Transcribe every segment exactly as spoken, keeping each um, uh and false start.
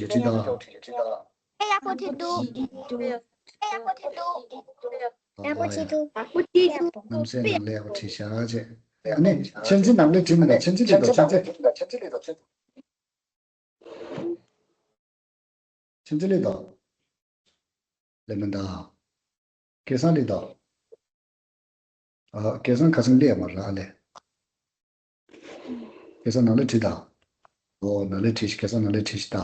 བྲིས་དང་། དཔེ་ཡག་པོ་བྲིས་འདུག་དཔེ་ཡག་པོ་བྲིས་འདུག་ཡག་པོ་བྲིས་འདུག་ཡག་པོ་བྲིས་འདུག་རྣམ་གསལ་ནང་ལས་ཡག་པོ་བྲིས་བཞག་ཅེས། ཨ་ནི་མཁྱེན་བརྩེ་ནང་ལས་བྲིས་མི་འདུག་མཁྱེན་བརྩེ་བྲིས་འདུག་མཁྱེན་བརྩེ། མཁྱེན་བརྩེ་ལེགས་དང་། ལེགས་མི་འདུག་སྐལ་བཟང་ལེགས་དང་། ཨ། སྐལ་བཟང་ཁ་སང་སླེབས་མ་རེད་ཨ་ལས། སྐལ་བཟང་ནང་ལས་བྲིས་དང་། ཨོ་ནང་ལས་བྲིས་ཤིག་སྐལ་བཟང་ནང་ལས་བྲིས་ཤིག་ད།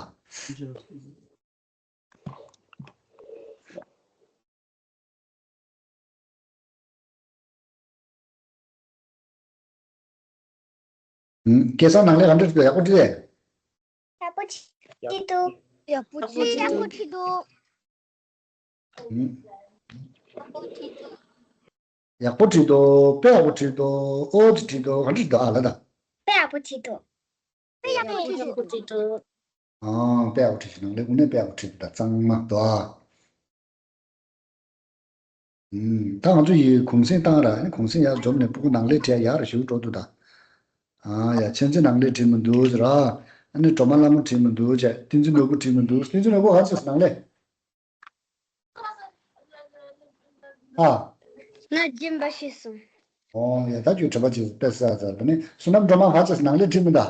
ཨུམ། སྐལ་བཟང་ནང་ལས་ག་འདྲ་བྲིས་འདུག་ཡག་པོ་བྲིས་ཏེ། ཡག་པོ་བྲིས་འདུག་ཡག་པོ་བྲིས་འདུག་ཡག་པོ་བྲིས་འདུག་ཨུམ། ཡག་པོ་བྲིས་འདུག་དཔེ་ཡག་པོ་བྲིས་འདུག་ཨོ་ཙི་བྲིས་འདུག་ག་འདྲ་བྲིས་འདུག་ཨ་ལ་ད། དཔེ་ཡག་པོ་བྲིས་འདུག་དཔེ་ཡག་པོ་བྲིས་འདུག་ཨ། དཔེ་ཡག་པོ་བྲིས་ཤིག་ནང་ལས་དངོས་གནས་དཔེ་ཡག་པོ་བྲིས་འདུག་ད་གཙང་མ་འདུག་ཨ། ཨུམ། ད་ང་ཚོ་ཡི་གུང་སེང་བཏང་ར་ཨ་ནི་གུང་སེང་ཡར་འཛོམས་ནས་སྤུ་གུ་ནང་ལས་བྲིས་ཡག་ར་ཞུ་འགྲོ་འདུག་ད། ཨ་ཡ་མཁྱེན་བརྩེ་ནང་ལས་བྲིས་མི་འདུག་ཟེར་ར། ཨ་ནི་སྒྲོལ་མ་ལྷ་མོ་བྲིས་མི་འདུག་ཅེས་བསྟན་འཛིན་ནོར་བུ་བྲིས་མི་འདུག་བསྟན་འཛིན་ནོར་བུ་ག་ཚོད་ནང་ལས། ཨ། ང་སྦྱིན་པ་ཤེས་སོང་། ཨོ་ཡ་ད་ཁྱོད་དྲན་པ་བྱེད་དཔེ་གསལ་ཚར་ད་ནི་བསོད་ནམས་སྒྲོལ་མ་ག་ཚོད་ནང་ལས་བྲིས་མི་འདུག་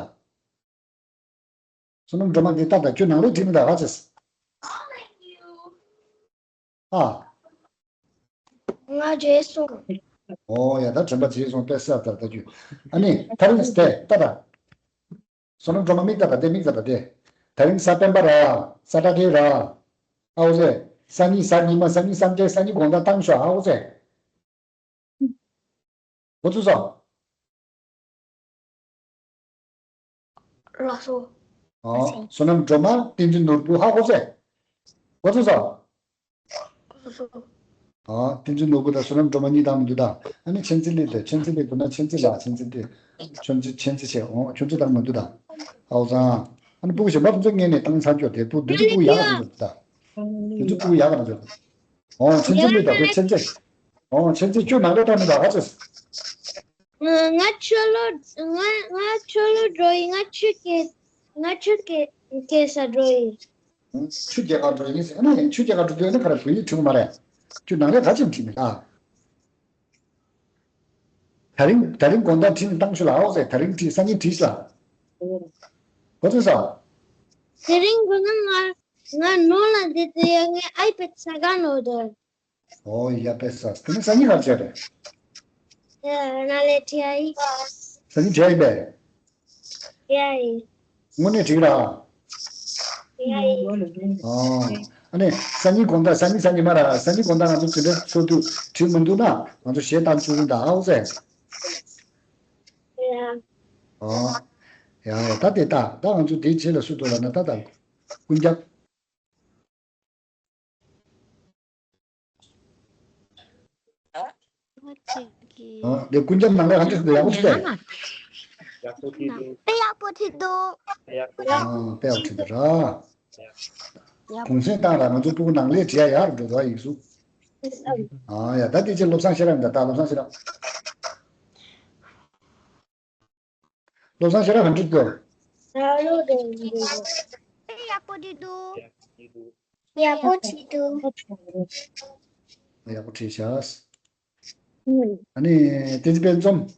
བསོད་ནམས་སྒྲོལ་མ་འདི་ལྟ་ད་ཁྱོད་ནང་ལས་བྲིས་མི་འདུག་ག་ཚོད། ཨ། ང་བརྗེད་སོང་། ཨོ་ཡ་ད་དྲན་པ་བརྗེད་སོང་དཔེ་གསལ་ལྟར་ལྟ་རྒྱུ། ཨ་ནི་ཐ་རིང་སྟེ་ལྟ་ད། བསོད་ནམས་སྒྲོལ་མ་མིག་ལྟ་ད་དེ་མིག་ལྟ་ད་དེ། ད་རིང་གཟའ་སྤེན་པ་ར། གཟའ་ཟླ་བརྒྱད་ར། ཨའོ་ཟེ། གཟའ་ཉི་གཟའ་ཉི་མ་གཟའ་ཉི་གཟའ་འདྲེ་གཟའ་ཉི་དགོང་དག་བཏང་ཤོག་ཨའོ་ཟེ། འགོ་ཚུགས་སོང་། ལགས་སོ། ཨོ། བསོད་ནམས་སྒྲོལ་མ་བསྟན་འཛིན་ནོར་བུ་ཧ་གོ་ཚེ། འགོ་ཚུགས་སོང་། ལགས་སོ། ཨོ། བསྟན་འཛིན་ནོར་བུ་དང་བསོད་ནམས་སྒྲོལ་མ་གཉིས་དང་མི་འདུག་ད། ཨ་ནི་མཁྱེན་བརྩེ་ལེགས་དང་མཁྱེན་བརྩེ་ལེགས་འདུག་ན་མཁྱེན་བརྩེ་ལགས་མཁྱེན་བརྩེ་ལེགས། མཁྱེན་བརྩེ་མཁྱེན་བརྩེ་བྱས་ཨོ་མཁྱེན་བརྩེ་དང་མི་འདུག་ད། ཨའོ་ཙང་། ཨ་ནི་སྤུ་གུ་གཞན་པ་ཚོ་ངས་ནས་བཏང་ཚར་ཀྱོ་དེ་སྤུ་འདི་ཚོ་སྤུ་གུ་ཡག་ག་འདུག་ད། འདི་ཚོ་སྤུ་གུ་ཡག་ག་འདུག་ཨོ་མཁྱེན་བརྩེ་ལེགས་དང་དེ་མཁྱེན་བརྩེ། ཨོ་མཁྱེན་བརྩེ་ཁྱོད་ནང་ལས་བཏང་མི་འདུག་ག་ཚོད། ང་ང་ཆོས་ལོ་ང་ང་ཆོས་ལོ་འགྲོ་ཡི། ང་ཆོས་སྐད་ང་ཆོས་སྐད་སྐད་ས་འགྲོ་ཡི། ཆོས་རྒྱལ་ཁབ་འགྲོ་ཡི་ཟེར་ནས་ཆོས་རྒྱལ་ཁབ་འགྲོ་དུས་ནི་ཁ་ར་བོད་ཡིག་ཁྲིད་མ་རེད། ཁྱོད་ནང་ལས་ག་ཅིག་ཁྲིད་མི་ལ། ད་རིང་ད་རིང་དགོང་དག་ཁྲིད་ནས་བཏང་ཤོག་ལ་ཨའོ་ཟེར། ད་རིང་ཁྲིད་སང་ཉིན་ཁྲིད་ཤོག་ལ། གོ་ཚོད་སོང་། དེ་རིང་དགོང་ན་ང་ང་ནོར་ལ་འདི་དེ་ཡ་ངའི་ཨའི་པེ་ཌི་ས་ག་ནོར་དོ། ཨོ་ཡ་དཔེ་ས། དེ་ནི་སང་ཉིན་ག་རེ་བྱས་རེད། ཡ་ན་ལས་བྲིས་ཡ་ཡིན། སང་ཉིན་བྲིས་ཡ་ཡིན་པས། ཡ་ཡིན། དངོས་གནས་བྲིས་ར། ཡ་ཡིན། ཨོ། ཨ་ནི་སང་ཉིན་དགོང་དག་སང་ཉིན་སང་ཉིན་མ་ར་སང་ཉིན་དགོང་དག་ང་ཚོ་དེ་འདྲ་ཚོགས་དུས་བྲིས་མི་འདུག་ན་ང་ཚོ་གཞས་བཏང་བཅུག་རིང་དང་ཨའོ་ཟེར། ཡ། ཨོ། ཡ་ཡ་ད་དེ་ད་ད་ང་ཚོ་དེའི་རྗེས་ལ་སུ་འདུག་ལབ་ན་ད་ད་ཀུན་ཁྱབ། ཨ། འདི་ཀུན་ཁྱབ་ནང་ལ་ག་འདྲ་ཞིག་འདུག་ཡག་པོ་ཞིག་སྟེ། དཔེ་ཡག་པོ་བྲིས་འདུག་ཨ། དཔེ་ཡག་པོ་བྲིས་འདུག་ར། གུང་སེང་བཏང་ར་ང་ཚོ་སྤུ་གུ་ནང་ལས་བྲིས་ཡ་ཡག་འགྲོ་འདུག་ཡིག་གཟུགས། ཨ་ཡ་ད་དེ་ཅི་བློ་བཟང་ཤེས་རབ་འདྲ་ད་བློ་བཟང་ཤེས་རབ། བློ་བཟང་ཤེས་རབ་ག་འདྲ་འདུག་དཔེ་ཡག་པོ་བྲིས་འདུག་ཡག་པོ་བྲིས་འདུག་ཡག་པོ་བྲིས་ཤག་ཨ་ནི་བསྟན་འཛིན་དཔལ་འཛོམས།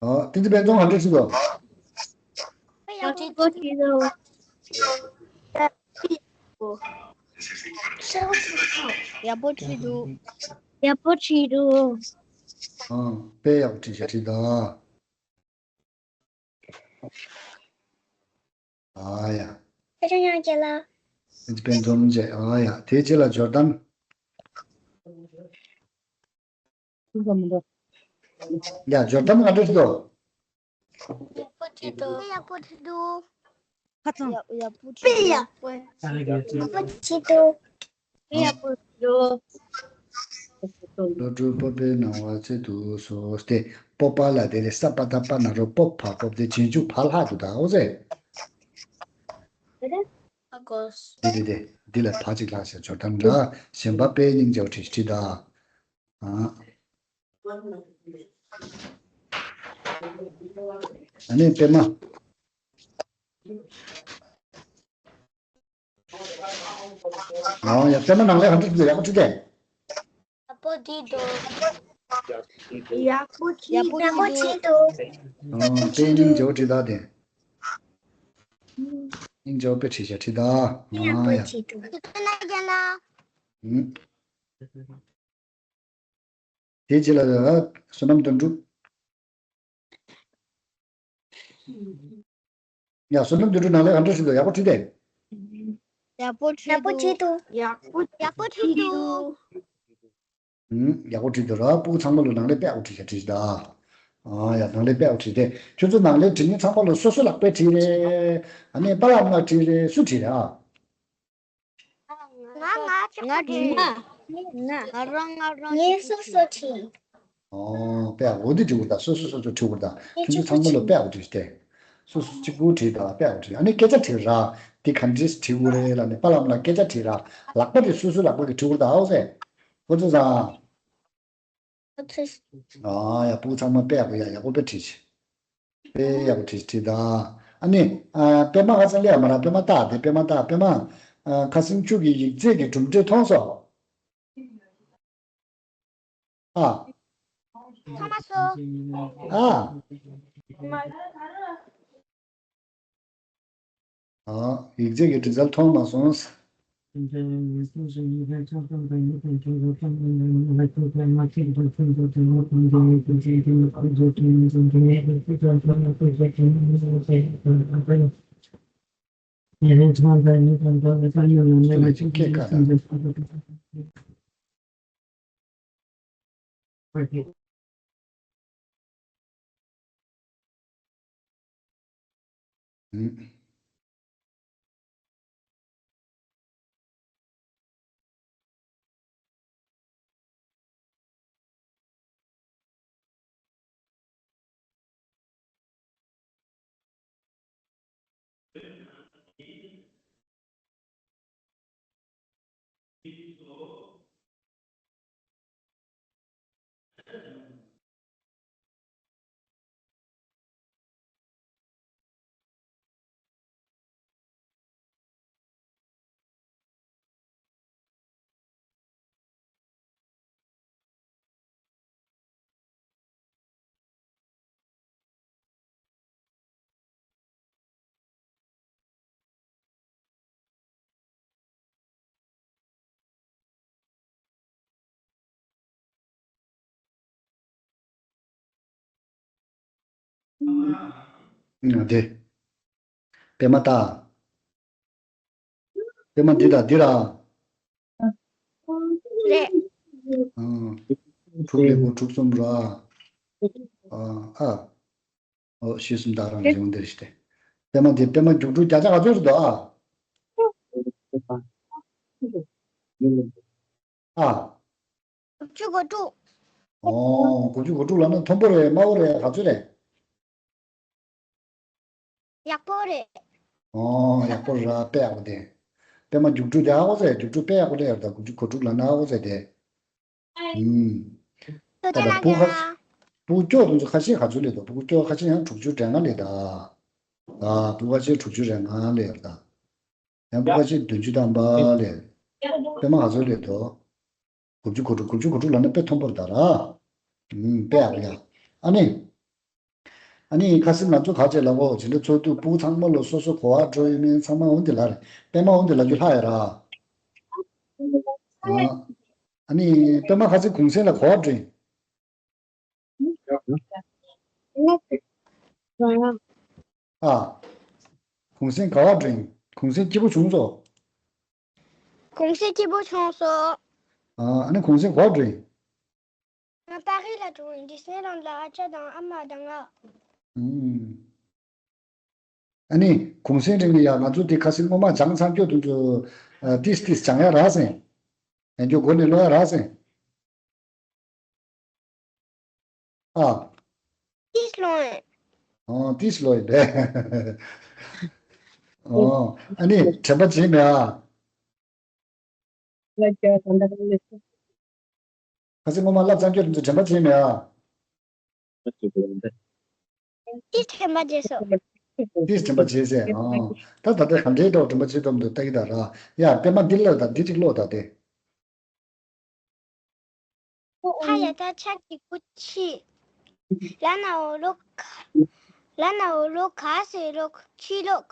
ཨ། བསྟན་འཛིན་དཔལ་འཛོམས་ག་འདྲ་བྲིས་འདུག་ཡག་པོ་བྲིས་འདུག་ཡག་པོ་བྲིས་འདུག་ཡག་པོ་བྲིས་འདུག་ཨ། དཔེ་ཡག་པོ་བྲིས་ཤག་བྲིས་འདུག་ཨ་ཡ། ཁྱེད་རང་ཡང་རྒྱལ་ལ། དཔེ་འཛོམས་རྗེ་ཨ་ཡ་དེའི་རྗེས་ལ་འབྱོར་གཏམ། ཡ་འབྱོར་གཏམ་ག་འདྲ་ཞིག་འདུག་ཡག་པོ་བྲིས་འདུག་ཡག་པོ་བྲིས་འདུག་ཁ་ཚང་། ཡག་པོ་བྲིས་འདུག་ཡག་པོ་བྲིས་འདུག་ཡག་པོ་བྲིས་འདུག་བློ་གྲོས་སྤོབས་པའི་སྣང་བ་ཚེ་དུ་སོ་སྟེ། སྤོབས་པ་ལ་དེ་ལས་ས་པ་ད་པ་ན་རོ་སྤོབས་ཕ་སྤོབས་ཏེ་རྗེས་འཇུག་ཕ་ལྷག་ཏུ་ད་ཨོ་ཟེ། འདི་འདི་འདི་འདི་ལ་ཕ་གཅིག་ལྷག་ཞེས་སྦྱོར་དམ་འདྲ་གཞན་པ་དཔེ་སྙིང་རྗེ་བ་བྲིས་བྲིས་ད། ཨ། ཨ་ནི་པད་མ། ཨ་ཡ། པད་མ་ནང་ལས་ག་འདྲ་འདུག་ཡག་པོ་བྲིས་ཏེ། ཡག་པོ་བྲིས་འདུག་ཡག་པོ་བྲིས་ཡག་པོ་བྲིས་འདུག་ཨ་དཔེ་སྙིང་རྗེ་པོ་བྲིས་ད་དེ། སྙིང་རྗེ་པོ་དཔེ་བྲིས་ཤག་བྲིས་ད། ཡག་པོ་ཨ་ཡ། བྲིས་འདུག་ཁྱེད་རང་རྒྱ་ལ། ཨུམ། དེའི་རྗེས་ལ་བསོད་ནམས་དོན་གྲུབ། ཡ། བསོད་ནམས་དོན་གྲུབ་ནང་ལས་ག་འདྲ་བྲིས་འདུག་ཡག་པོ་བྲིས་ཏེ། ཡག་པོ་བྲིས་ཡག་པོ་འདུག་བྲིས་འདུག་ཡག་པོ་ཡག་པོ་བྲིས་འདུག་ཨུམ། ཡག་པོ་བྲིས་འདུག་ར། སྤུ་གུ་ཚང་མ་ལོ་ནང་ལས་དཔེ་ཡག་པོ་བྲིས་ཤག་བྲིས་ཤག་ད། ཨ་ཡ། ནང་ལས་དཔེ་ཡག་པོ་བྲིས་ཏེ། ཁྱོད་ཚོ་ནང་ལས་བྲིས་མཁན་ཚང་མ་ལོ་སོ་སོ་ལག་པས་བྲིས་རེད། ཨ་ནི་པཱ་ལགས་མ་བྲིས་རེད། སུ་བྲིས་རེད་ཨ། ང་ང་ང་བྲིས་མ། ང་ང་རང་ང་རང་ངས་སོ་སོ་བྲིས། ཨོ། དཔེ་འོ་འདི་བྲིས་དགོས་ད། སོ་སོ་སོ་སོ་བྲིས་དགོས་ད། ཁྱོད་ཚོ་ཚང་མ་ལོ་དཔེ་འོ་བྲིས་ཏེ། སོ་སོ་གཅིག་པུ་བྲིས་ད། དཔེ་འོ་བྲིས། ཨ་ནི་སྐད་ཆ་དྲིས་ར། འདི་ག་འདྲས་བྲིས་དགོས་རེད་ལབ་ནས་པཱ་ལགས་ལ་སྐད་ཆ་དྲིས་ར། ལག་པ་དེ་སོ་སོ་ལག་པ་གིས་བྲིས་དགོས་ད། ཨོ་ཟེ། ཁོ་ཚོ་ཚང་། ཨ་ཡ། སྤུ་གུ་ཚང་མ་དཔེ་ཡག་པོ་ཡ། ཡག་པོ་དཔེ་བྲིས་ཤག་དཔེ་ཡག་པོ་བྲིས་བྲིས་ད། ཨ་ནི། ཨ། པད་མ་ཁ་སང་སླེབས་ཡ་མ་ར། པད་མ་ལྟ་དེ། པད་མ་ལྟ། པད་མ། ཨ། ཁ་སང་ཁྱོད་ཀྱིས་ཡིག་ཚད་ཀྱི་གྲུབ་འབྲས་མཐོང་སོང་། ཨ། མཐོང་མ་སོང་། ཨ། ཨ། ཡིག་ཚད་ཀྱི་འགྲིག་ཚར་མཐོང་མ་སོང་། ཨ་དེ། པད་མ་ལྟ། པད་མ་འདི་དང་འདི་ར། རེད། ཨ། དྲུག་ཀླད་ཀོར་དྲུག་གསུམ་ར། ཨ། ཨ། ཨོ། བཞི་གསུམ་བདག་རང་གི་རེད། འོང་འདིར་ཞིག་སྟེ། པད་མ་འདི། པད་མ་རྒྱུག་དྲུག་བརྒྱ་ཆ་ག་ཚོད་རེད་དོ་ཨ། ཨ། དགུ་བཅུ་གོ་དྲུག་ཨོ། དགུ་བཅུ་གོ་དྲུག་ལབ་ན་མཐོན་པོ་རེད། དམའ་བོ་རེད། ག་ཚོད་རེད། ཡག་པོ་རེད། ཨོ། ཡག་པོ་རེད་ར། དཔེ་ཡག་པོ་དེ། པད་མ་རྒྱུག་དྲུག་དེ་ཨ་ཁོ་ཟེར། རྒྱུག་དྲུག་དཔེ་ཡག་པོ་སླེབས་ཡོད་ད། དགུ་བཅུ་གོ་དྲུག་ལབ་ན་ཨ་ཁོ་ཟེར་དེ། ཨུམ། ད་ད་སྤུ་གུ་ཁ། སྤུ་གུ་སྐྱོ་དེ་ཚོ་ཁ་ཤས་ག་ཚོད་སླེབས་འདུག་སྤུ་གུ་སྐྱོ་ཁ་ཤས་ཡང་དྲུག་ཅུ་རེ་ལྔ་སླེབས་ད། ཨ། སྤུ་གུ་ཁ་ཤས་དྲུག་ཅུ་རེ་ལྔ་སླེབས་ཡོད་ད། ཡང་སྤུ་གུ་ཁ་ཤས་བདུན་ཅུ་ཐམ་པ་སླེབས། པད་མ་ག་ཚོད་སླེབས་འདུག་དགུ་བཅུ་གོ་དྲུག་དགུ་བཅུ་གོ་དྲུག་ལབ་ན་དཔེ་མཐོན་པོ་རེད་ད་ར། ཨུམ། དཔེ་ཡག་པོ་ཡ། ཨ་ནི། ཨ་ནི་ཁ་སང་ང་ཚོ་ག་ཚོད་ལབ་གོ་ཇི་འདྲ་ཚོགས་འདུ། སྤུ་གུ་ཚང་མ་ལོ་སོ་སོ་ག་པར་འགྲོ་ཡོད་མེད་ཚང་མ་འོ་འདི་ལབ་རེད། པད་མ་འོ་འདི་ལབ་རྒྱུ་ལྷག་ཡོད་ར། ཨ། ཨ་ནི་པད་མ་ཁ་སང་གུང་སེང་ལ་ག་པར་འགྲོ་ཡིན། ཨ། གུང་སེང་ག་པར་འགྲོ་ཡིན། གུང་སེང་སྐྱིད་པོ་བྱུང་སོང་། གུང་སེང་སྐྱིད་པོ་བྱུང་སོང་། ཨ། ཨ་ནི་གུང་སེང་ག་པར་འགྲོ་ཡིན། ང་པ་རི་ལ་འགྲོ་ཡིན། ཌི་སི་ནི་ལན་ལ་ཨ་ཅག་དང་ཨ་མ་དང་ང་། ཨུམ། ཨ་ནི་གུང་སེང་རིང་ལ་ཡ་ང་ཚོ་དེ་ཁ་སང་སྔོན་མ་སྦྱངས་ཚར་རྒྱུ་དེ་ཚོ། ཨ། ཏིས་ཏིས་སྦྱང་ཡ་རག་སོང་། ཡང་བསྐྱར་མགོ་ནས་ཀློག་ཡ་རག་སོང་། ཨ། ཏིས་ཀློག་ཡིན། ཨོ། ཏིས་ཀློག་ཡིན་པས། ཨོ། ཨ་ནི་དྲན་པ་བརྗེད་མེད་ཨ། ཁ་སང་སྔོན་མ་བསླབ་ཚར་རྒྱུ་དེ་ཚོ་དྲན་པ་བརྗེད་མེད་ཨ། ཏིས་དྲན་པ་བརྗེད་སོང་། ཏིས་དྲན་པ་བརྗེད་ཟེར། ཨང་། ད་ད་ལྟ་ག་འདྲའི་ཐོག་དྲན་པ་བརྗེད་ཐུབ་འདུག་ལྟ་གི་ད་ར། ཡ་པད་མ་འདི་ལ་ད་འདི་གཅིག་ཀློག་ད་དེ། ཕ་ཡ་བཏགས་ཕྱ་གི་གུ་ཕྱི། ལ་ན་འོག་ལོ་ག་ལ་ན་འོག་ལོ་ག་ས་ལོག་ཕྱི་ལོག་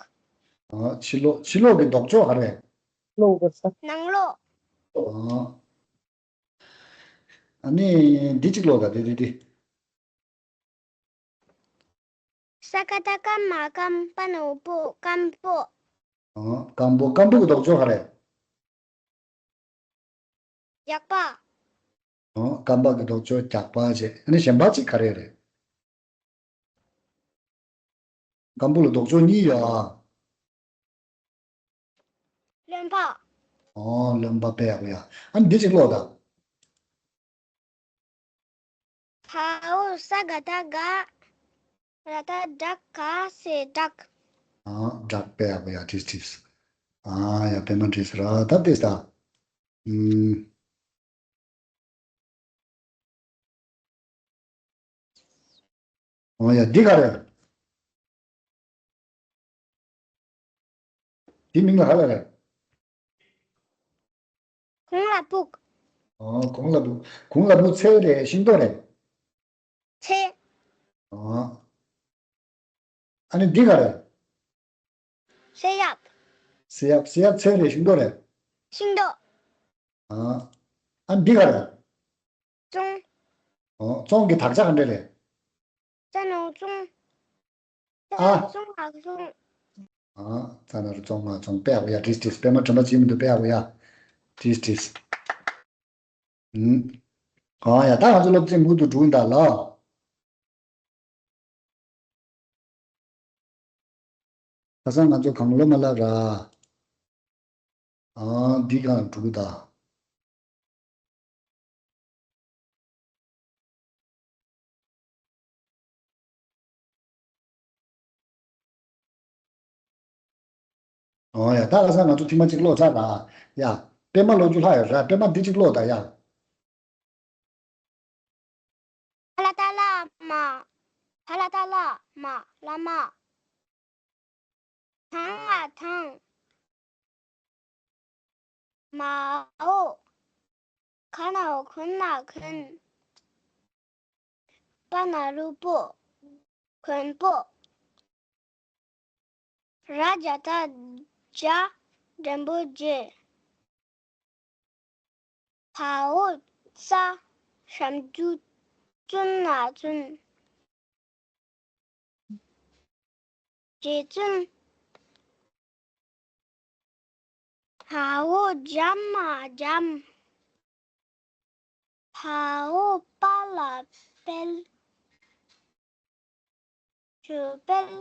ཨ། ཕྱི་ལོག་ཕྱི་ལོག་གི་ལྡོག་ཕྱོགས་ག་རེ། ནང་ལོག་ཨ། ཨ་ནི་འདི་གཅིག་ཀློག་ད་དེ་དེ་དེ། ས་ཀ་བཏགས་སྐ་མ་སྐམ། པ་ན་འོག་པོ་སྐམ་པོ། ཨ། སྐམ་པོ། སྐམ་པོ་གི་ལྡོག་ཕྱོགས་ག་རེ། རྒྱགས་པ། ཨ། སྐམ་པ་གི་ལྡོག་ཕྱོགས་རྒྱགས་པ་བྱས། ཨ་ནི་གཞན་པ་གཅིག་ག་རེ་རེད། སྐམ་པོ་ལ་ལྡོག་ཕྱོགས་གཉིས་ཡོད་ཨ། རློན་པ། ཨོ། རློན་པ་དཔེ་ཡག་པོ་ཡ། ཨ་ནི་འདི་གཅིག་ཀློག་དང་། ད་འོག་ས་ག་བཏགས་སྒ། ར་བཏགས་སྒྲ། ག་ས་སྒྲག་ཨ། སྒྲག་དཔེ་ཡག་པོ་ཡ། བྲིས་བྲིས། ཨ་ཡ་པད་མ་བྲིས་ར་ད་བལྟས་ད། ཨུམ། ཨོ་ཡ་འདི་ག་རེ། འདི་མིང་ལ་ག་ལ་རེད། གོང་ལ་སྦུག་ཨོ་གོང་ལ་སྦུག་གོང་ལ་སྦུག་ཚལ་རེད། ཤིང་ཏོག་རེད། ཚལ། ཨོ། ཨ་ནི་འདི་ག་རེ། སེ་ཡབ། སེ་ཡབ། སེ་ཡབ་ཚལ་རེད། ཤིང་ཏོག་རེད། ཤིང་ཏོག་ཨ། ཨ་འདི་ག་རེ། ཙོང་། ཨོ། ཙོང་གི་དག་ཆ་ག་འདྲ་རེད། ཙ་ན་རོ་ཙོང་། ཙ་ཨ། ཙོང་ང་ཙོང་། ཨ། ཙ་ན་རོ་ཙོང་ང་ཙོང་། དཔེ་ཡག་པོ་ཡ། བྲིས་བྲིས། པད་མ་དྲན་པ་བརྗེད་མི་འདུག་དཔེ་ཡག་པོ་ཡ། བྲིས་བྲིས། ཨུམ། ཨ་ཡ་ད་ང་ཚོ་སློབ་ཚན་མུ་མཐུད་འགྲོ་གི་ཡིན་ད་ལ། ཁ་སང་ང་ཚོ་གང་ལོ་མ་ལབ་ར། ཨ་འདི་གང་འགྲོ་གི་ད། ཨོ་ཡ་ད་ཁ་སང་ང་ཚོ་ཐེངས་མ་གཅིག་ཀློག་ཚར་ར། ཡ། པད་མ་ཀློག་རྒྱུ་ལྷག་ཡོད་ར། པད་མ་འདི་གཅིག་ཀློག་ད་ཡ། ཕ་ལ་བཏགས་ལྷ་མ། ཕ་ལ་བཏགས་ལྷ་མ། བླ་མ། ཐང་ལ་ཐང་། མ་འོག་ག་ན་འོག་གོ་ན་གོན། པ་ན་རོ་པོ། གོན་པོ། ར་བཏགས་རྒྱ། རྒྱ། འགྲེང་བུ་རྒྱས། བ་འོག་ཙ། ཞབས་ཀྱུ་ཙུ་ན་བཙུན། རྗེ་བཙུན། བ་འོག་བྱ་མ་བྱམས། བ་འོག་པ་ལ་དཔལ། བྱ་དཔལ།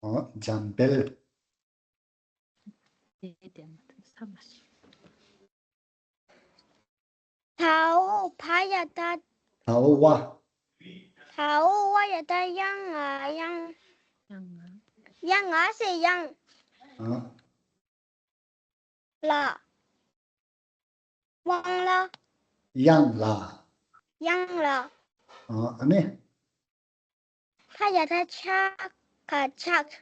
ཨོ། འཇམ་དཔལ། ད་འོག་བ་ཡ་བཏགས། ད་འོག་བ། ད་འོག་བ་ཡ་བཏགས་ཡ་ང་གཡང་། ཡ་ང་ཟེར་གཡང་། ཨ། ལ། དབང་ལ། གཡང་ལ། གཡང་ལ། ཨ་ནི། ཕ་ཡ་བཏགས་ཕྱ་ག་ཕྱག་འ་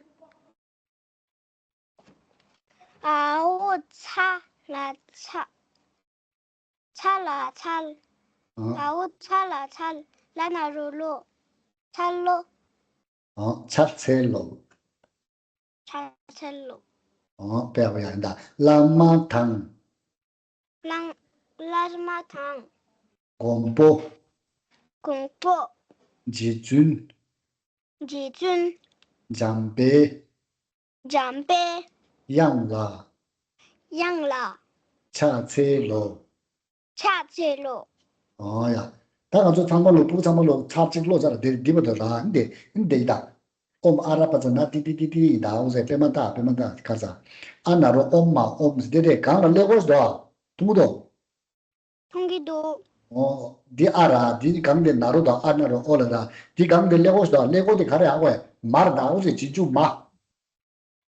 འོག་ཚ་ལ་ཚ། ཚ་ལ་ཚལ། ཨ། འ་འོག་ཚ་ལ་ཚལ། ལ་ན་རོ་ལོ། ཚལ་ལོ། ཨ། ཚ་ཚལ་ལོ། ཚ་ཚལ་ལོ། ཨ། དཔེ་ཡག་པོ་ཡ་ཡིན་ད། བླ་མ་དང་། བླ། བླ་མ་དང་། མགོན་པོ། མགོན་པོ། རྗེ་བཙུན། རྗེ་བཙུན། འཇམ་དཔལ། འཇམ་དཔལ། གཡང་ལ། གཡང་ལ། ཕྱག་འཚལ་ལོ། ཕྱག་འཚལ་ལོ། ཨོ་ཡ། ད་ང་ཚོ་ཚང་མ་ལོ་ཕྲུ་གུ་ཚང་མ་ལོ་ཚར་གཅིག་ཀློག་ཚར་ར། དེ་འདི་བར་དུ་ར་འདི་འདི་ཡི་ད། ཨོམ་ཨ་ར་པ་ཙ་ན་ཏི་ཏི་ཏི་ཏི་ཡི་ད། འོ་ཟེ་པད་མ་ཏ་པད་མ་ཏ་ཁ་ས། ཨ་ན་རོ་ཨོམ་མ་ཨོམ་ཟེ། དེ་དེ་གང་ལ་ཀླད་ཀོར་ཟེ་དོ། མཐོང་གི་འདུག་ཨོ། འདི་ཨ་ར། འདི་གང་དེ་ན་རོ་དང་ཨ་ན་རོ་ཨོ་ལ་ར། འདི་གང་དེ་ཀླད་ཀོར་ཟེ་དོ། ཀླད་ཀོར་དེ་ག་རེ་ཨ་གོ་མར་ད། འོ་ཟེ་རྗེས་འཇུག་མ།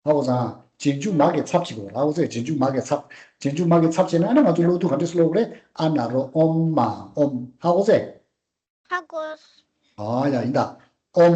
ཧ་གོ་སོང་། རྗེས་འཇུག་མ་གི་ཚབ་བྱེད་དགོས་ར། ཧ་གོ་སོང་། རྗེས་འཇུག་མ་གི་ཚབ། རྗེས་འཇུག་མ་གི་ཚབ་བྱས་ན་ཨ་ནི་ང་ཚོ་ཀློག་དུས་ག་འདྲས་སེ་ཀློག་དགོས་རེད། ཨ་ན་རོ་ཨོམ་མ་ཨོམ། ཧ་གོ་སོང་། ཧ་གོ། ཨ་ཡ་ཡིན་ད། ཨོམ།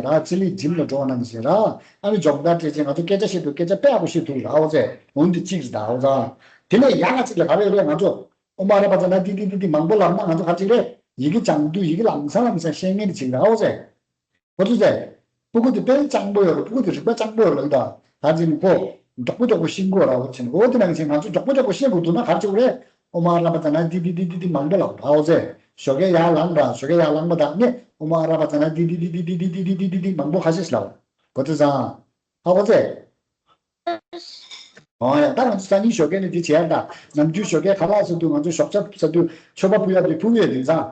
ཟེར་ར། ཚེ་ལས་འཇིམ་ལ་འགྲོ་བ་རྣམས་ཟེར་ར། ཨ་ནི་སྦྱོང་བརྡར་སྤྲད་བྱས་ང་ཚོ་སྐད་ཆ་བཤད་དུས་སྐད་ཆ་དཔེ་ཡག་པོ་བཤད་ཐུབ་ར་འོ་ཙེ། འོ་འདི་གཅིག་རེད་ད་འོ་ཙང་། དེ་ནས་ཡང་ན་གཅིག་ལ་ག་རེ་རེད། ང་ཚོ་ཨོ་མ་ར་པ་ཙ་ན་ཏི་ཏི་ཏི་ཏི་མང་པོ་ལབ་ན་ང་ཚོ་ག་རེ་བྱེད་ཀྱི་རེད། ཡི་གེ་སྦྱང་དུས་ཡི་གེ་ལམ་སང་ལམ་སང་ཤེས་མཁན་ཅིག་ར་འོ་ཙེ། ཁོ་ཚོ་ཟེར། སྤུ་གུ་དེ་དཔེ་སྤྱང་པོ་ཡོད་རེད། སྤུ་གུ་དེ་རིག་པ་སྤྱང་པོ་ཡོད་རེད་ད། ད་ཅི་ནི་ཁོ། མགྱོགས་པོ་མགྱོགས་པོ་ཤེས་དགོས་ར་འོ་ཅི་ནི་འོ་དེ་ནང་བཞིན་ང་ཚོ་མགྱོགས་པོ་མགྱོགས་པོ་ཤེས་དགོས་འདུག་ན་ག་རེ་བྱེད་དགོས་རེད། ཨོ་མ་ར་པ་ཙ་ན་ཏི་ཏི་ཏི་ཏི་ཏི་མང་པོ་ལབ་ར་འོ་ཙེ། ཞོགས་ཀས་ཡར་ལངས་ར་ཞོགས་ཀས་ཡར་ལངས་པ་དང་ནི་ཨོ་མ་ར་པ་ཙ་ན་ཏི་ཏི་ཏི་ཏི་ཏི་ཏི་མང་པོ་ཁ་ཤས་ལབ། གོ་ཐོས་སང་། ཧ་གོ་ཙེ། ཨོ་ཡ་ད་ང་ཚོ་སང་ཉིན་ཞོགས་ཀས་ནི་འདི་བྱེད་ཡ་ད། ནམ་རྒྱུན་ཞོགས་ཀས་ཁ་ལག་ཟ་དུས་ང་ཚོ་ཞོགས་ཇ་ཟ་དུས་མཆོད་པ་ཕུལ་ཡ་དེ་ཕུལ་ཡོད་དེང་སང་།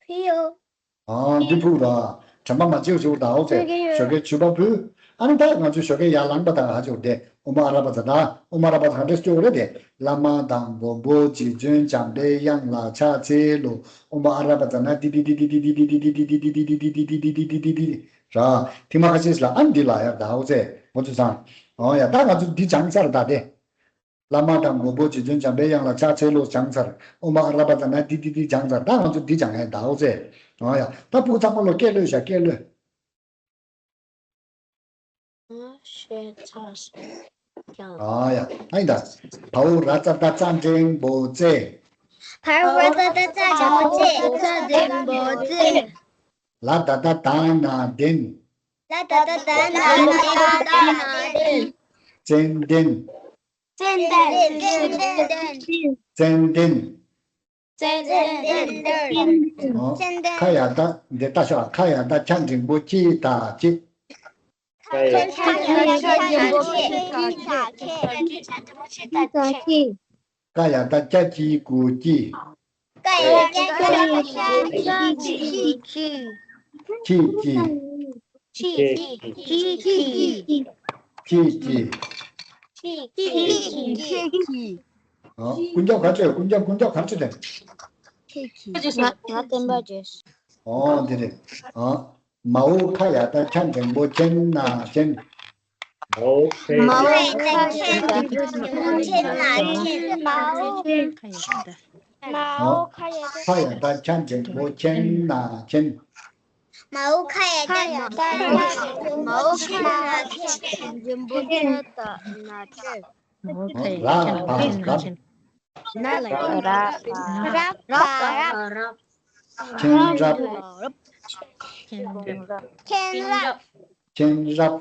ཕུལ་ཡོད། ཨ་འདི་ཕུལ་ར། དྲན་པ་མ་བརྗེད་ཞུ་ད་འོ་ཙེ། ཕུལ་གྱི་ཡོད། ཞོགས་ཀས་མཆོད་པ་ཕུལ། ཨ་ནི་ད་ང་ཚོ་ཞོགས་ཀས་ཡར་ལངས་པ་དང་ཧ་ཅོག་དེ་ཨོ་མ་ཨ་ར་པ་ཙ་ན་ཨོ་མ་ཨ་ར་པ་ཙ་ག་འདྲས་སྐྱོ་རེད་དེ། བླ་མ་དང་མགོན་པོ་རྗེ་བཙུན་འཇམ་པའི་དབྱངས་ལ་ཕྱག་འཚལ་ལོ། ཨོ་མ་ཨ་ར་པ་ཙ་ན་ཏི་ཏི་ཏི་ཏི་ཏི་ར། ཐེངས་མ་ཁ་ཤས་ལ་ཨ་ནི་འདི་ལ་ཡར་ད་འོ་ཙེ། ཁོ་ཚོ་སང་། ཨོ་ཡ་ད་ང་ཚོ་འདི་སྦྱངས་ཚར་ད་དེ། བླ་མ་དང་མགོན་པོ་རྗེ་བཙུན་འཇམ་པའི་དབྱངས་ལ་ཕྱག་འཚལ་ལོ་སྦྱངས་ཚར། ཨོ་མ་ཨ་ར་པ་ཙ་ན་ཏི་ཏི་ཏི་སྦྱངས་ཚར། ད་ང་ཚོ་འདི་སྦྱང་ཡ་ད་འོ་ཙེ། ཨོ་ཡ་ད་སྤུ་གུ་ཚང་མ་ལོ་སྐད་ལོས་བཞག་སྐད་ལོས། ཨོ་ཡ་ཨ་ཡིན་ད། བའོ་ར་ཙ་ད་ཙ་འགྲེང་བུ་ཙེ། བའོ་ར་ཙ་ད་ཙ་འགྲེང་བུ་ཙེ། ཙ་འགྲེང་བུ་ཙེ། ལ་ད་ད་ད་ན་ལྡན། ལ་ད་ད་ད་ན་ལྡན། ཙན་དན། ཙན་དན། ཙན་དན། ཙན་དན། ཙན་དན། ཨོ། ཙན་དན། ཁ་ཡ་ད་འདི་ལྟ་ཤོག་ཁ་ཡ་ད་ཁྱ་འགྲེང་བུ་ཁྱི་ད་ཁྱི། ཁ་ཡ་ད་ཁྱ་འགྲེང་བུ་ཁྱི་ད་ཁྱི། ཁ་ཡ་ད་ཀྱ་ཀྱི་གུ་ཀྱི། ཀ་ཡ་ཀྱ་ཀྱི་གུ་ཀྱི། ཁྱེད་ཀྱིས། ཁྱེད་ཀྱིས། ཁྱེད་ཀྱིས། ཁྱེད་ཀྱིས། ཁྱེད་ཀྱིས། ཨ། ཀུན་ཁྱབ་ག་ཚོད། ཀུན་ཁྱབ། ཀུན་ཁྱབ་ག་ཚོད་དེ། ཁྱེད་ཀྱིས། ང་ང་བསྟན་པ་བརྗོད། ཨོ་འདི་རེད། ཨ། མའོ་ཁ་ཡ་བཏགས་ཁྱ་འགྲེང་བུ་ཁྱེན་ན་ཁྱེན། མའོ་ཁ་ཡ་བཏགས་ཁྱེན་ན་ཁྱེན། མའོ་ཁ་ཡ་བཏགས་ཁྱེན། མའོ་ཨ། ཁ་ཡ་བཏགས་ཁྱ་འགྲེང་བུ་ཁྱེན་ན་ཁྱེན། མའོ་ཁ་ཡ་བཏགས་ཁྱེན། མའོ་ཁ་ཡ་བཏགས་ཁྱེན། འགྲེང་བུ་ཁྱེན་ན་ཁྱེན། མའོ་ཁ་ཡ་བཏགས་ཁྱེན། ར་བ་རབ། ན་ལ་ཡ། ར་བ་རབ། ར་བ་རབ། མཁྱེན་རབ། མཁྱེན་རབ། མཁྱེན་རབ། མཁྱེན་རབ།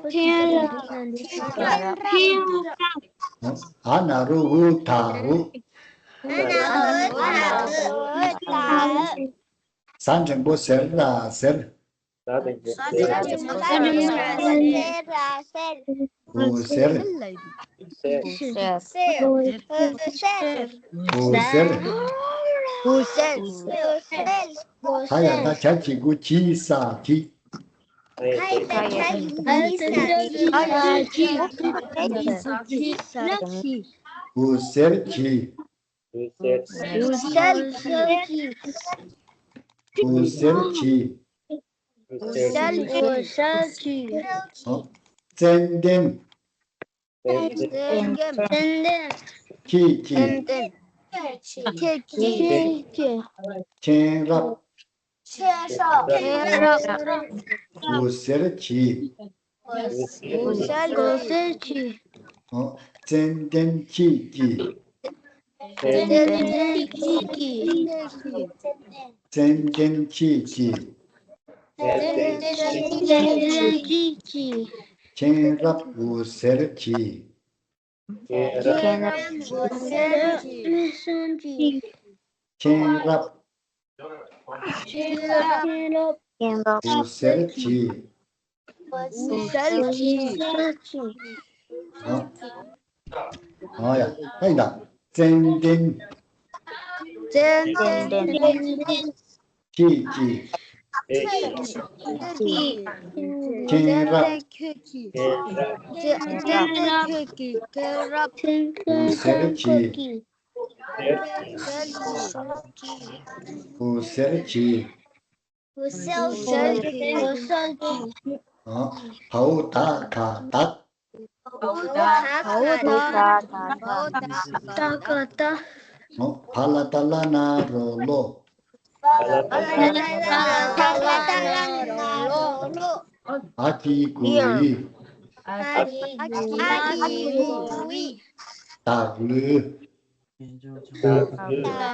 མཁྱེན་རབ། མཁྱེན་རབ། ཨ་ན་རོ་འུ་ད་འུ། ཨ་ན་རོ་འུ་ད་འུ། ཟ་འགྲེང་བུ་ཟེར་ར་ཟེར། ཟ་འགྲེང་བུ་ཟེར་ར་ཟེར། འུ་ཟེར། འུ་ཟེར། འུ་ཟེར། འུ་ཟེར། ཁ་ཡ་བཏགས་ཁྱ་གི་གུ་ཁྱི་ས་ཁྱི། ཁ་ཡ་བཏགས་ཁྱ་གི་གུ་ཁྱི་ས་ཁྱི། འུ་ཟེར་གྱི། འུ་ཟེར་གྱི། འུ་ཟེར་གྱི། འུ་ཟེར་གྱི། འུ་ཟེར་གྱི། ཙན་དན། ཙན་དན། ཁྱེད་ཀྱིས། ཁྱེད་ཀྱིས། མཁྱེན་རབ། མཁྱེན་རབ། འུ་ཟེར་གྱི། འུ་ཟེར་གྱི། ཙན་དན་ཁྱེད་ཀྱིས། ཙན་དན་ཁྱེད་ཀྱིས། ཙན་དན་ཁྱེད་ཀྱིས། ཙན་དན་ཁྱེད་ཀྱིས། མཁྱེན་རབ་འུ་ཟེར་གྱི། མཁྱེན་རབ་འུ་ཟེར་གྱི། མཁྱེན་རབ། མཁྱེན་རབ། འུ་ཟེར་གྱི། འུ་ཟེར་གྱི། ཨ། ཨ་ཡ། ཨ་ཡིན་ད། ཙན་དན། ཙན་དན། ཁྱེད་ཀྱིས། མཁྱེན་རབ། ཙན་དན་ཁྱེད་ཀྱིས། མཁྱེན་རབ། འུ་ཟེར་གྱི། འུ་ཟེར་གྱི། འུ་ཟེར་གྱི། འུ་ཟེར་གྱི། ཨ། བའོ་ད་ག་བདག། བའོ་ད་ག་བདག། བའོ་ད་ག་བདག། ཨ། བ་ལ་བཏགས་བླ་ན་རོ་བློ། བ་ལ་བཏགས་བླ་ན་རོ་བློ། འ་གི་གུ་འི། འ་གི་གུ་འི། བདག་ལུས། བདག་ལུས།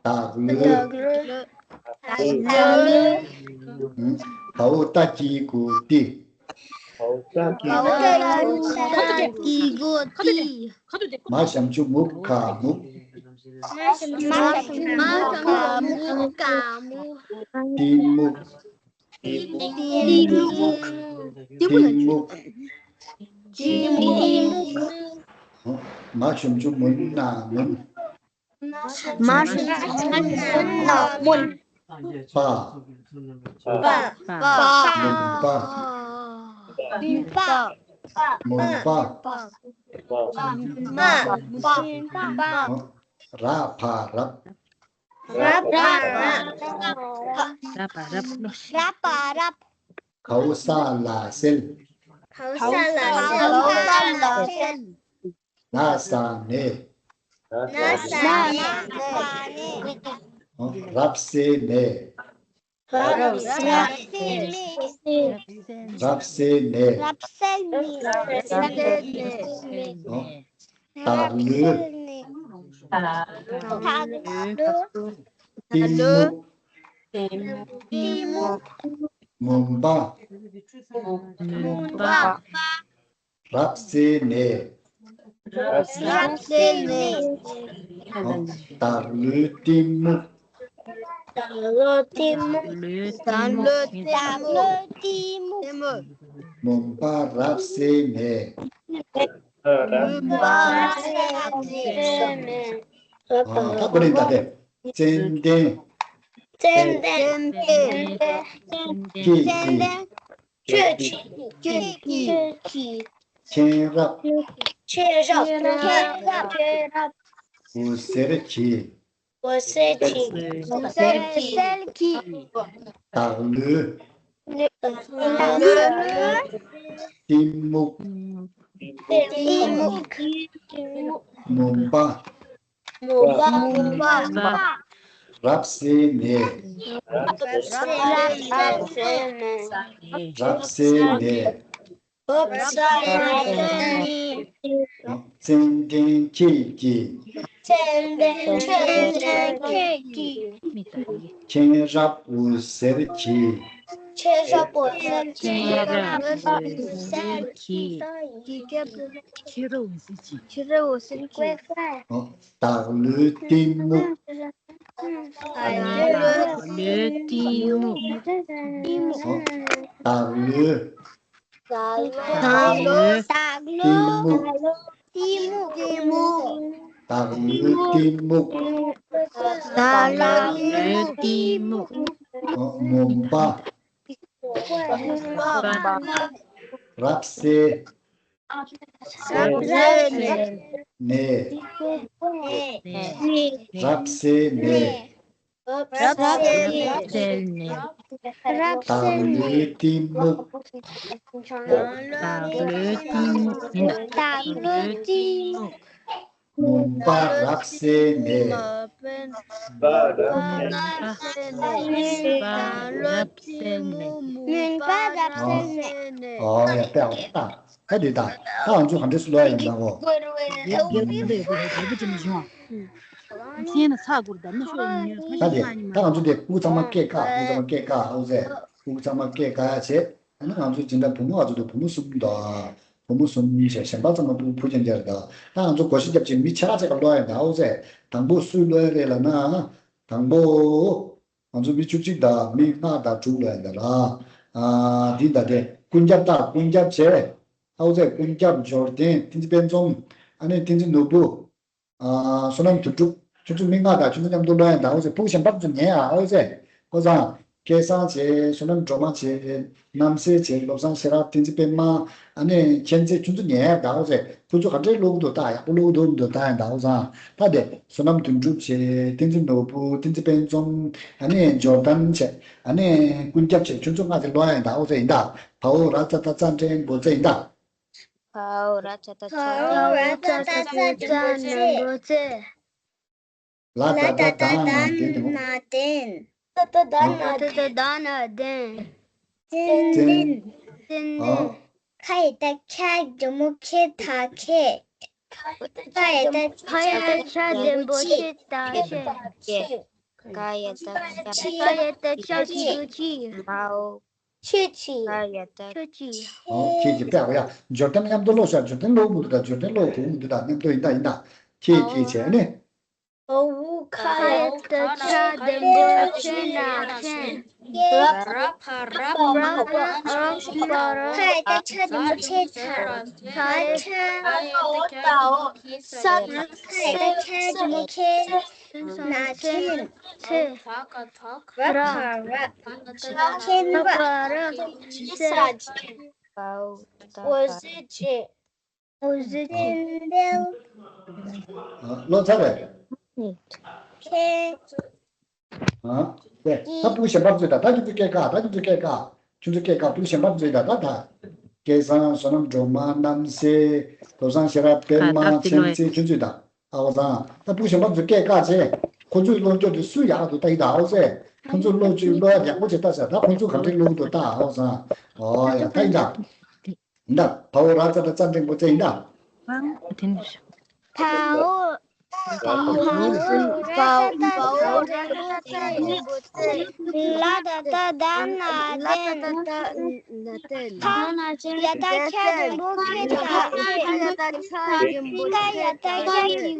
བདག་ལུས། བདག་ལུས། བདག་ལུས། ཨུམ། བའོ་ད་གི་གུ་ཏི། བའོ་ད་གི་གུ་ཏི། མ་ཞབས་ཀྱུ་མུ་ག་མུག། མ་ཞབས་ཀྱུ་མུ་ག་མུག། གཏི་མུག། གཏི་མུག། གཏི་མུག། གཏི་མུག། མ་ཞབས་ཀྱུ་མུ་ན་མུན། མ་ཞབས་ཀྱུ་མུ་ན་མུན། པ། པ། པ། མུན་པ། མུན་པ། མུན་པ། མ། མ། ར་བ་རབ། ར་བ་རབ། ར་བ་རབ། ར་བ་རབ། གའོ་ས་ལ་གསལ། གའོ་ས་ལ་གསལ། ན་ས་ནས། ན་ས་ནས། རབ་གསལ་ནས། རབ་གསལ་ནས། རབ་གསལ་ནས། རབ་གསལ་ནས། བདག་ལུས། བདག་ལུས། གཏི་མུག། གཏི་མུག། མུན་པ། མུན་པ། རབ་གསལ་ནས། རབ་གསལ་ནས། བདག་ལུས་གཏི་མུག། བདག་ལུས་གཏི་མུག། བདག་ལུས་གཏི་མུག། མུན་པ་རབ་གསལ་ནས། མུན་པ་རབ་གསལ་ནས། ཨ། ད་ཁོ་རེ་ད་དེ། ཙན་དན། ཙན་དན། ཙན་དན། ཁྱེད་ཀྱིས། ཁྱེད་ཀྱིས། མཁྱེན་རབ། མཁྱེན་རབ། མཁྱེན་རབ། འོད་ཟེར་གྱིས། འོད་ཟེར་གྱིས། འོད་ཟེར་གྱིས། བདག་བློའི། བདག་བློའི། གཏི་མུག་གཏི་མུག་མུན་པ། མུན་པ། རབ་བསལ་ནས། རབ་བསལ་ནས། རབ་བསལ་ནས། ཙན་དན་ཁྱེད་ཀྱིས། ཙན་དན་ཁྱེད་ཀྱིས། མཁྱེན་རབ་འོད་ཟེར་གྱིས། མཁྱེན་རབ་འོད་ཟེར་གྱིས། མཁྱེན་རབ་འོད་ཟེར་གྱིས། མཁྱེན་རབ་འོད་ཟེར་གྱིས། བདག་བློའི་གཏི་མུག་བདག་བློའི་གཏི་མུག་བདག་བློའི། བདག་བློའི། གཏི་མུག་གཏི་མུག་བདག་བློའི་གཏི་མུག་བདག་བློའི་གཏི་མུག་མུན་པ། རབ་བསལ་ནས། རབ་བསལ་ནས། རབ་བསལ་ནས། བདག་བློའི་གཏི་མུག་བདག་བློའི་གཏི་མུག་བདག་བློའི་གཏི་མུག་མུན་པ་རབ་བསལ་ནས། མུན་པ་རབ་བསལ་ནས། མུན་པ་རབ་བསལ་ནས། ཨོ་ཡ་དཔེ་ཨོ་ད། ད་དེ་ད་ད་ང་ཚོ་ག་འདྲས་སུ་ལོ་ཡ་ཡིན་ན་ཨོ། ད་དེ་ད་ང་ཚོ་དེ་སྤུ་གུ་ཚང་མ་སྐད་ཀ་སྤུ་གུ་ཚང་མ་སྐད་ཀ་ཨོ་ཟེ། སྤུ་གུ་ཚང་མ་སྐད་ཀ་ཡ་བྱེད། ཨ་ནི་ང་ཚོ་སྦྱིན་བདག་བུ་མོ་ཨ་ཚོ་དང་བུ་མོ་གསུམ་དང་། བུ་མོ་གསུམ་བྱས་གཞན་པ་ཚང་མ་ཕྲུ་གུ་རྐྱང་རྐྱང་རེད་ད། ད་ང་ཚོ་བགོ་བཤའ་རྒྱབ་ཅིག་མི་ཆ་ཁ་ཅིག་ག་ལོ་ཡ་ད་ཨོ་ཟེ། དང་པོ་སུས་ལོ་ཡ་རེད་ལབ་ན། དང་པོ། ང་ཚོ་མི་བཅུ་གཅིག་དང་མི་ལྔ་དང་དྲུག་ལོ་ཡ་ད་ལ། ཨ་འདི་ད་དེ་ཀུན་ཁྱབ་ད་ཀུན་ཁྱབ་བྱས། ཨོ་ཟེ་ཀུན་ཁྱབ་འབྱོར་ལྡན་བསྟན་འཛིན་དཔལ་འཛོམས། ཨ་ནི་བསྟན་འཛིན་ནོར་བུ། ཨ་བསོད་ནམས་དོན་གྲུབ། ཁྱོད་ཚོ་མི་ལྔ་དང་ཁྱོད་ཚོ་མཉམ་དུ་ལོ་ཡ་ད་ཨོ་ཟེ་ཕྲུ་གུ་གཞན་པ་ཚོ་ཉན་ཡ་ཨོ་ཟེ། ཀོ་ཚང་། སྐལ་བཟང་བྱས་བསོད་ནམས་སྒྲོལ་མ་བྱས། རྣམ་སྲས་བྱས་བློ་བཟང་ཤེས་རབ་བསྟན་འཛིན་པད་མ། ཨ་ནི་མཁྱེན་བརྩེ་ཁྱོད་ཚོ་ཉན་ཡ་ད་ཨོ་ཟེ། ཁོ་ཚོ་ག་འདྲས་ཀློག་གི་འདུག་ད་ཡག་པོ་ཀློག་གི་འདུག་མི་འདུག་ད་ཡ་ད་ཨོ་ཚང་། ད་དེ་བསོད་ནམས་དོན་གྲུབ་བྱས་བསྟན་འཛིན་ནོར་བུ་བསྟན་འཛིན་དཔལ་འཛོམས། ཨ་ནི་འབྱོར་ལྡན་བྱས། ཨ་ནི་ཀུན་ཁྱབ་བྱས་ཁྱོད་ཚོ་ལྔ་དེ་ཀློག་ཡ་ད་ཨོ་ཟེ་ཡིན་ད། བའོ་ར་ཙ་ད་ཙ་འགྲེང་བུ་ཙེ་ཡིན་ད། བའོ་ར་ཙ་ད་ཙ་འགྲེང་བུ་ཙེ། ལ་ད་ད་ད་ན་ལྡན་ནོ། ལ་ད་ད་ད་ན་ལྡན། ཙན་དན། ཙན་དན། ཨོ། ཁ་ཡ་བཏགས་ཁ་འགྲེང་བུ་ཁེ་ད་ཁེད། ཁ་ཡ་བཏགས་ཁ་འགྲེང་བུ་ཁེ་ད་ཁེད། ཀ་ཡ་བཏགས་ཀ་ཡ་བཏགས་ཀ་འགྲེང་བུ་ཀི། བའོ། ཁྱེད་ཀྱིས། ཀ་ཡ་བཏགས་ཁྱེད་ཀྱིས། ཨོ་ཁྱེད་ཀྱིས་དཔེ་ཨོ་ཡ། འབྱོར་ལྡན་མཉམ་དུ་ཀློག་ཤག་འབྱོར་ལྡན་ཀློག་མི་འདུག་ད། འབྱོར་ལྡན་ཀློག་གོ་མི་འདུག་ད། མཉམ་དུ་ཡིན་ད་ཡིན་ད། ཁྱེད་ཀྱིས་བྱས་ནས། བའོ་ཁ་ཡ་བཏགས་ཁ་འགྲེང་བུ་ཁེ་ན་ཁེན། ར་བ་ར་བ་ཨ་བ་ར། ཁ་ཡ་བཏགས་ཁ་འགྲེང་བུ་ཁེ་ད། ཁ་ཡ་བཏགས་ཁ་འགྲེང་བུ་ཁེ་ད། ས་ཁ་ཡ་བཏགས་ཁ་འགྲེང་བུ་ཁེ། ན་ཁེན། ཁེ། ར་བ་ར། ཁེན་ར། འོད་ཟེར་བྱེད། འོད་ཟེར་བྱེད། ཨ་ཀློག་ཚར་བས། ཁེ། ཨ་ཀེ། ད་ཕྲུ་གུ་གཞན་པ་ཚོས་ད་ད་ཁྱོད་ཚོ་སྐད་ཀ་ད་ཁྱོད་ཚོ་སྐད་ཀ་ཁྱོད་ཚོ་སྐད་ཀ་ཕྲུ་གུ་གཞན་པ་ཚོས་ད་ད་ད། སྐལ་བཟང་བསོད་ནམས་སྒྲོལ་མ་རྣམ་སྲས་བློ་བཟང་ཤེས་རབ་པད་མ་མཁྱེན་བརྩེ་ཁྱོད་ཚོས་ད། ཨའོ་ཚང་། ད་ཕྲུ་གུ་གཞན་པ་ཚོས་སྐད་བཀག་བྱས། ཁོ་ཚོས་ཀློག་རྒྱུ་དེ་སུས་ཡག་འདུག་ལྟ་ཡི་ད་ཨའོ་ཚེ། ཁོ་ཚོས་ཀློག་རྒྱུ་ཀློག་ཡག་ཡག་པོ་བྱས་ལྟ་ཟེར། ད་ཁོ་ཚོས་ག་འདྲས་ཀློག་གི་འདུག་ལྟ་ཨའོ་ཚང་། ཨོ་ཡ་ད་ཡིན་ད། ཡིན་ད། བའོ་ར་ཙ་ད་ཙ་འགྲེང་བུ་ཙེ་ཡིན་ད། བའོ། བའོ་ར་ཙ་ད་ཙ་འགྲེང་བུ་ཙེ། ལ་ད་ད་ད་ན་ལྡན། ཁ་ཡ་བཏགས་ཁ་འགྲེང་བུ་ཁེ་ད་ཁེད། ཀ་ཡ་བཏགས་ཀ་འགྲེང་བུ་